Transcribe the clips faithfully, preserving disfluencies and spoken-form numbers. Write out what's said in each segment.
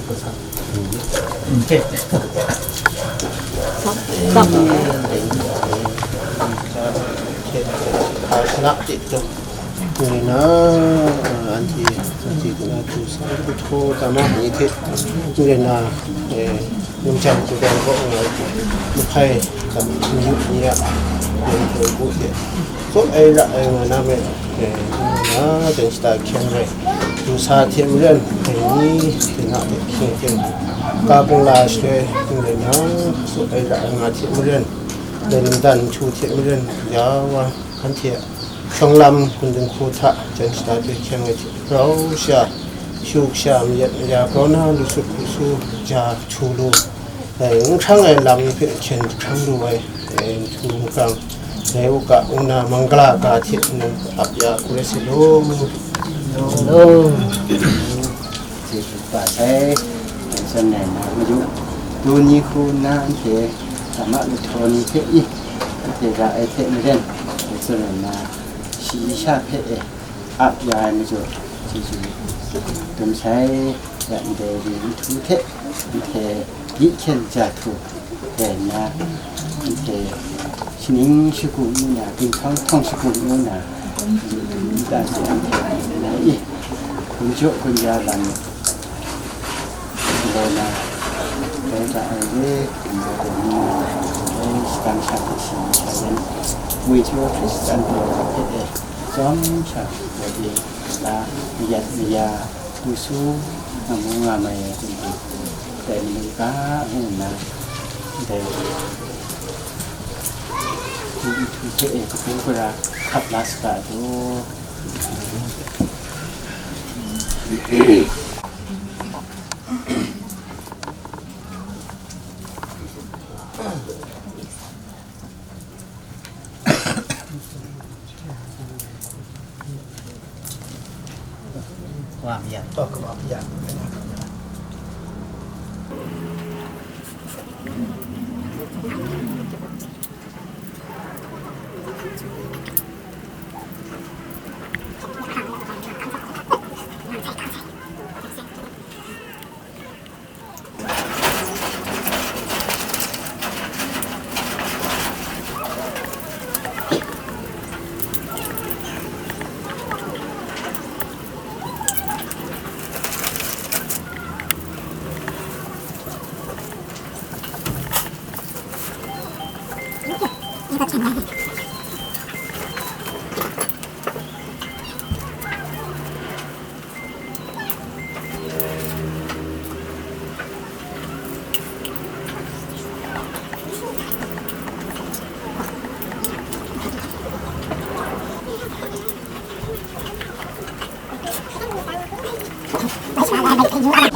Hpa shana chye chyawm nna, anhte, anhte kaw na du sa, du htaw, dama ni hte, n rai nna, eh, ningchyang hku dan kaw nga ai hte, mahpai hta, mayup ni a, yen hkoi bu hte, tsaw ai ra ai nga na me, eh, ngu nna, jan shada hkyen rai, du sa hte maren, dai ni, dai na hte hkying hkying, ka bungla shaloi, n rai nna, tsaw ai ra ai nga hte maren, dai ningdan nhtu hte maren, ya wa, anhte a shawng lam, hkundung hku hta, jan shada hte hkyeng ai hte rau sha, shu sha, mayat maya grau na, lu sut hku su, ja htu lu, dai n hkrang ai lam ni hpe hkyen hkrang lu ai, dai nhtu hkrang, dai u ga, ngu na, mangala ga hte nang ap ya hku rai sa law. Law. Jesu kaba sai, dai zawn rai nna, madu du ni hku nna anhte dama lahtaw ni hpe i, anhte ra ai hte maren, dai zawn rai nna, shayi sha hpe e ap ya ai majaw, Jesu dum sai, ya ndai ri nhtu hte, anhte gyi hkyen ja htu, rai nna, anhte shaning shagu ngu na, ginhpang hpawng shagu ngu na, nta se anhte na i, gun jaw gun ya lam ngai na, rai ga ai re, nna gaw ni, dai shadang sha hte shayi sha yan, woi jaw Hkristan gaw hpe e, tsawm sha gaw e, la, mayat maya, hku su, nga mu nga mai ai hte maren, dai manu ga ngu nna, dai Hku nhtu hte e kabu gara hkap la saga ai gaw. Wa ya. Oh, wa ya.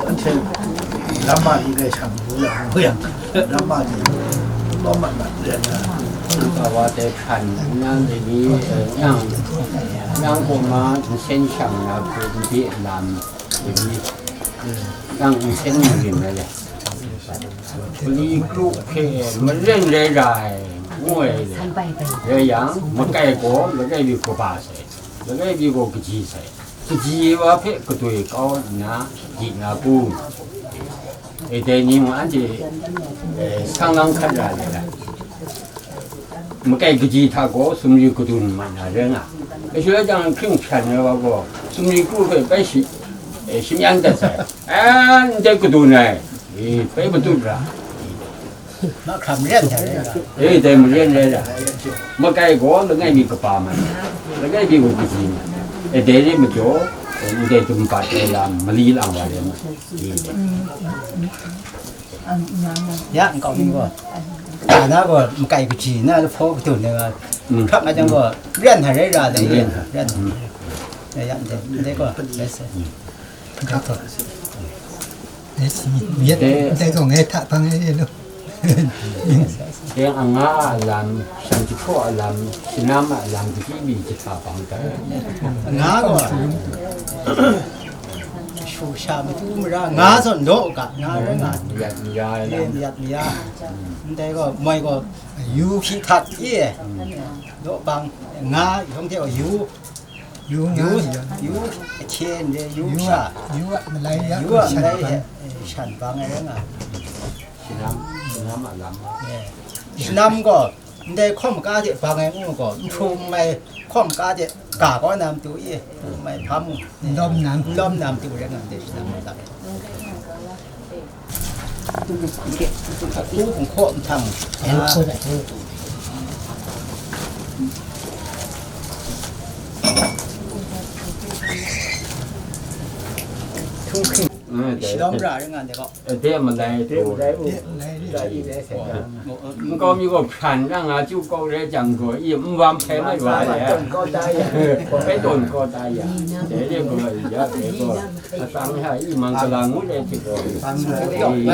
Anhte lam ma ni dai shang bu yang, bu yang, lam ma ni lawm mat mat len na. Luka wa dai hkran, nang dai ni, eh, nang, nang gaw ma nsen shang na hku n de lam, dai ni, nang nsen marin na le. Mali kru hpe maren rai ra ai, ngu ai le. Rai yang, makai gaw langai mi kaba sai, langai mi gaw kaji sai. Kaji wa hpe kadoi kau nna, di na ku? E, dai ni mung anhte, e, sang lang hkat ra ai. Makai kaji hta gaw sumri kadun mat na rai nga. E, shaloi jang hkying hpyan ai wa gaw sumri kru hpe bai shi, e, shamyan dat sai. A, ndai kadun ai, e, bai matut ra. Mahkra maren hta rai ra. E, dai maren rai ra. Makai gaw langai mi kaba mat, langai mi gaw kaji mat. E, dai re majaw, e, ndai dumpat ai lam mali lang wa rai mat. E, dai. Ya, nkau mi gaw, na gaw makai kaji na lahpaw kadun ai wa, mm, hkrak nga jang gaw, ren hta rai ra dai, ren hta, ren hta. Mm. Ya, ya, ndai, ndai gaw, rai sai. Ga hta. Dai, dai gaw ngai hta hpang e lu. Dai anga a lam, shan jahpraw a lam, shanam a lam, kaji mi jahta bang tai. Nga gaw, shu sha matu mara, nga zawn daw ga, nga rai nga. Mayat maya ai lam. Mayat maya. Ndai gaw, moi gaw, yu hpyi htat i, daw bang, nga yawng hte gaw yu. Yu nga yu, yu, yu ahkye ndai yu, yu sha, a, yu a malai ya, yu a shan malai bang. He, shan bang ai rai nga. Shanam, shanam a lam. Eh. Shanam gaw, ndai hkawm ka de bang ai ngu gaw, nhpru n mai hkawm ka de ga kau na matu i, n mai hpa mu. N lawm na matu. N lawm na matu rai nga ndai shanam a lam. Shilawm ra ring nga de gaw. Ade malai, ade malai, u. Ade malai, ade malai, u. N kau mi gaw hpran ra nga, chyu kau rai jang gaw, i n wam hpe mai wa le. Hpe tawn kau ta ya. Dai re gaw, ya, dai gaw. Atsam hta i mang kalang ngut ai hte gaw, i,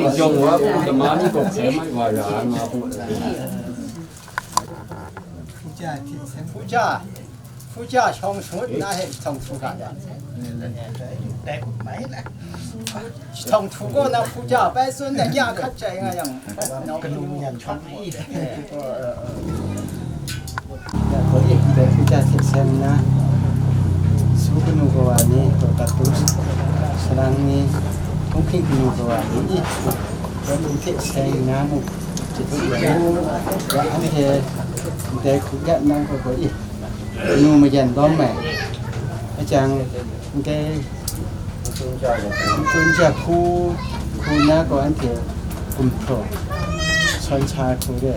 i jawng wa bu, dama ni gaw hkrai mai wa ra nga bu. Hpu ja, hte seng. Hpu ja, hpu ja shawng shangut na he, shawng htu ga ya. Shawng htu gaw na hpu ja bai tsun na ya hkat jai nga yang. Kanu yan shawng. Ya, gaw i, ndai hku ja hte seng nna, su kanu kawa ni, gaw katu, salang ni, hkunghking kanu kawa ni, i, gaw katu hte seng nna mu, jahtuk ya mu, ya anhte ndai hku ya nang gaw, gaw i, kanu mayan lawm ai, a jang, ndai Ntun ja hku, hku na gaw anhte gumhpraw, sawn sa hku de,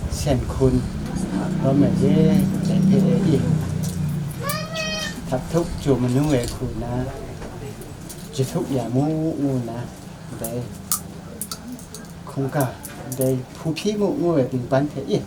sen hkun, lawm ai re, dai hpe e i, htak htuk jaw manu ai hku na, jahtuk ya mu, ngu na, ndai hkungga, ndai hpu hpyi mu, ngu ai bingban hte i,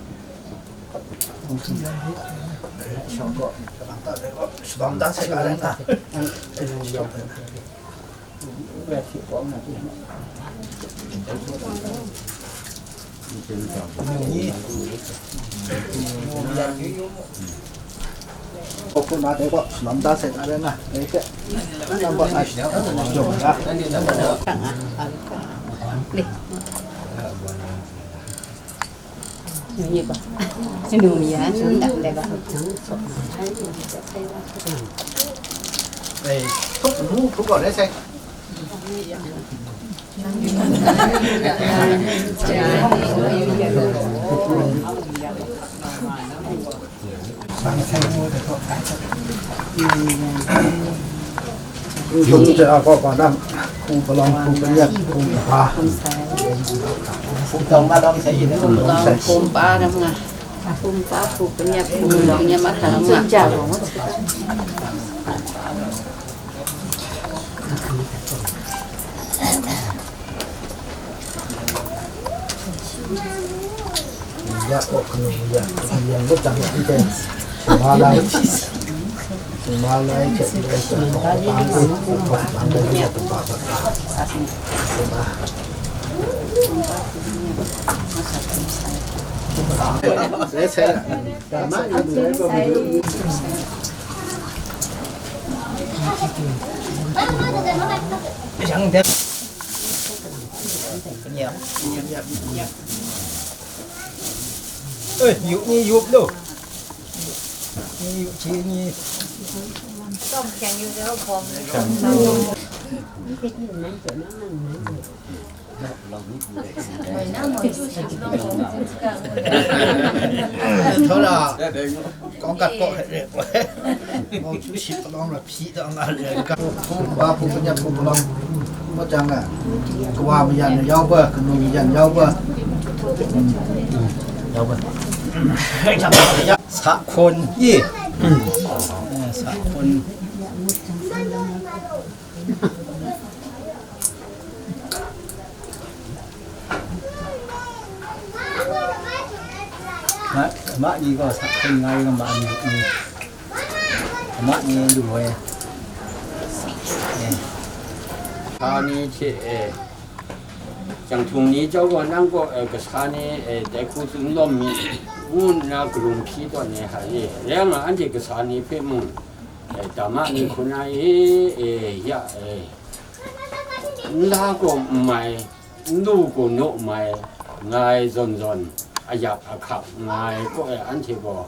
Yung hte a kaw pa dang, hku palawng, hku kanyat, hku nhpa. Hku palawng, hku pa dang nga. Hku nhpa, hku kanyat, hku palawng, nyam a hta nga. Ya, kok kanu ya, yang bu jang ya, ite. Sima lai, sima lai, cek lai, cek lai, kok tang, kok tang, kok tang, kok tang. Sima. Saya, saya. Ê, yu ni yup lu. Ni yu chi ni. Thola, kawng gat kawk hte re. Mau chu shi palawng la hpyi taw nga re. Hpung hpa, hpung kanyat, hpung palawng. Maw jang a, kawa mayan yau ba, kanu mayan yau ba. Yau ba. Sa hkun i. Eh, sa hkun. Ma, ma ni gaw sa hkun ngai nga ma ni, ni. Ma ni lu ai. Eh. Sa ni hte, eh, janghtung ni jau gaw nang gaw, eh, kasa ni, eh, dai hku tsun lawm mi, ngu nna karun hpyi tawn ai hta e, rai nga, anhte kasa ni hpe mung, eh, dama ni hkun ai e, eh, ya, eh, nla gaw n mai, n lu gaw naw mai, nga ai zawn zawn, ayak ahkak nga ai kaw e, anhte gaw,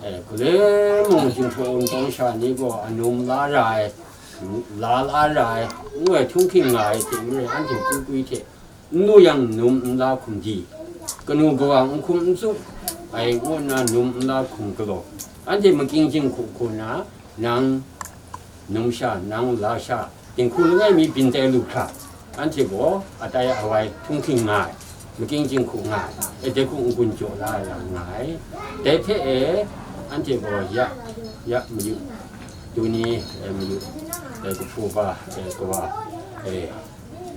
E, galoi mung jinghpaw wunpawng sha ni gaw anum la ra ai, la la ra ai, ngu ai htunghking nga ai hte maren, anhte kwi kwi hte n lu yang num n la hkum di, kanu kawa n hkum n tsup ai ngu nna num n la hkum galaw, anhte makying jinghku hku na, nang numsha, nang lasha, dinghku langai mi byin tai lu hkra, anhte gaw atai awai htunghking nga ai, makying jinghku nga ai, e dai hku n-gun jaw la ai lam nga ai. Dai hpe e, anhte gaw ya, ya mayu, duni, e, mayu, e, kahpu ba, e, kawa, e,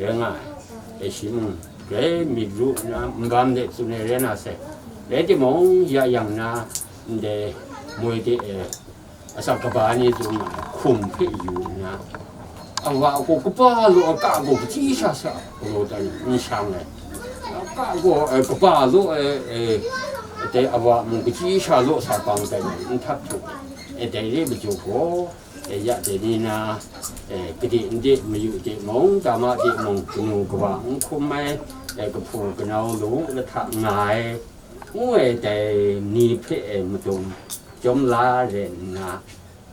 rai nga ai, e, shi mung grai myit ru nna, n-gam de tsun ai rai na sai. Rai timung, ya yang na, ndai moi de, e, asak kaba ni zun nga ai hkum hpe yu nna, awa gaw kaba law ai ka gaw kachyi sha sa galaw tai n shang ai, ka gaw, e, kaba law ai, e, dai awa mung kachyi sha law sa bang tai n htat htuk, e, dai re majaw gaw, e, ya dai ni na, e, gade n de mayu de mung, dama de mung, kanu kawa n hkum ai, e, kahpu kanau lawu lahta nga ai, ngu ai dai ni hpe, e, madung chyawm la re nna,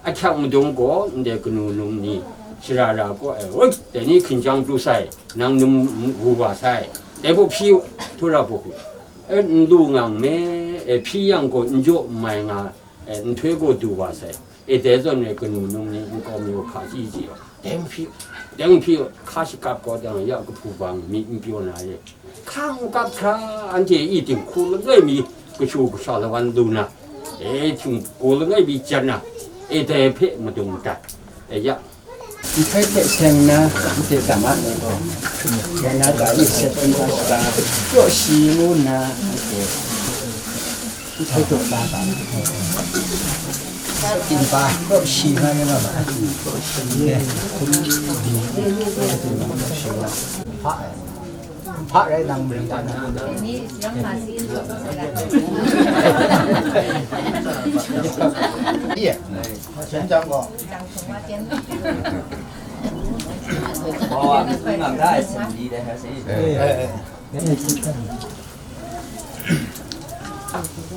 ahkyang madung gaw ndai kanu num ni shara ra gaw, e, oi, dai ni hkinjang pru sai, nang num wu wa sai, dai gaw hpyi u, htura baw hku, e, n lu nga nme, e, hpyi yang gaw n jaw n mai nga, e, nhtoi gaw du wa sai, e, dai zawn e kanu num ni nkau mi hka chyi chyi wa, dai n hpyi, dai n hpyi, hka shakap kau jang ya kahpu bang myit n pyaw na re, hka n kap hkra, anhte e dinghku langai mi kashu kasha lawan lu na, e htingbu langai mi jan na, e dai hpe madung madat, e ya. Nhtoi hte seng nna, anhte dama ni gaw, ya na ga e set n ga shada, yaw shi ngu nna, anhte nhtoi daw la ga, timba yaw shi nga yang nga ma ai, yaw shi, e, hkum di, yaw shi nga. Hpa ai. Hpa rai nang marin ta na. Iya. Sen jang ko.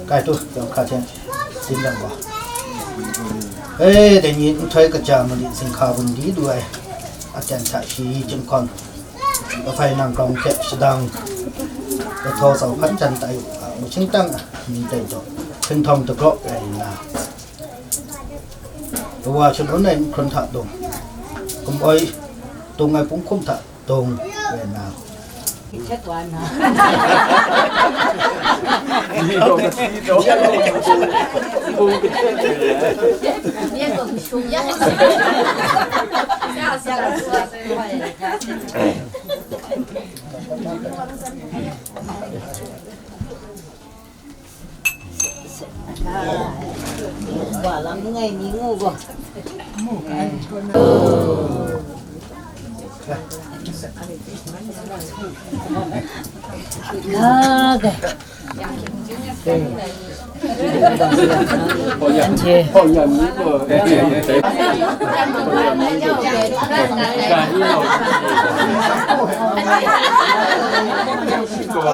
Kai tu, yawng hka hten, sin jang ko. E, dai ni nhtoi kaja mali zinghka bun di lu ai, aten hta shi chyinghkawng, kahpai nang grawng hte shadang, kahtau zau hkan jan tai u ga, ngu shingtang a, mi tai daw, hpinhtawng dagraw rai nna, kawa shangun ai nhkrun hta dung, gumhpoi dung ai punghkum hta dung rai nna, Wa lam ngai ni ngu gaw. Ga, ga. Anhte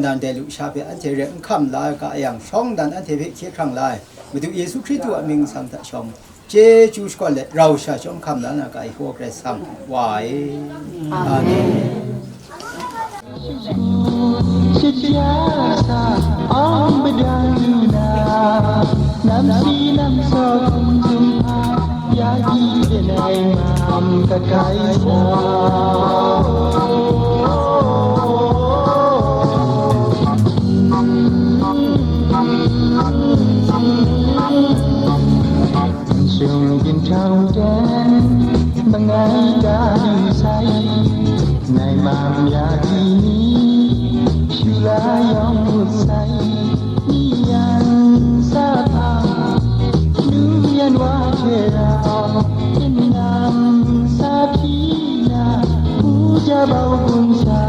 nan de lusha hpe anhte rai n hkam la ai ga yang, shawng nnan anhte hpe hkye hkrang la ai Madu Yesu Hkristu a mying nsang hta shawng, chyeju shakawn let rau sha chyawm hkam la na ga ai hpaw Karai Kasang, Wa e. Amen. Shadya sa awng padang lu na, nam si nam saw hkum htum hpa, ya hti byin ai mam kagai sa. Nshung ginhkrang ten mangai ga lu sai, nai mam ya di ni, shula yawng ngut sai, ni yan sa hpang, nu yan wa hte rau, tinang sa hpyi na, uja bau gun sa,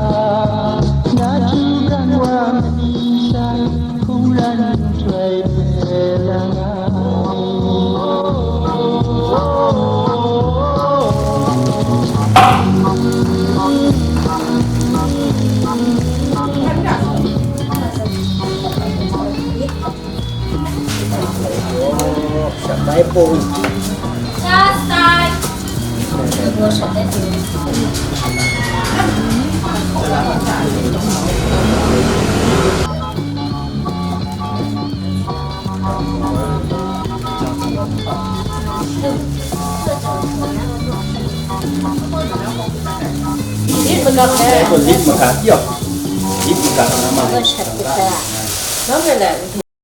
na htu kang wa mani sai, hkungran nhtoi hte lang ai. Lit makat, lit makat, yo. Lit makat, nama.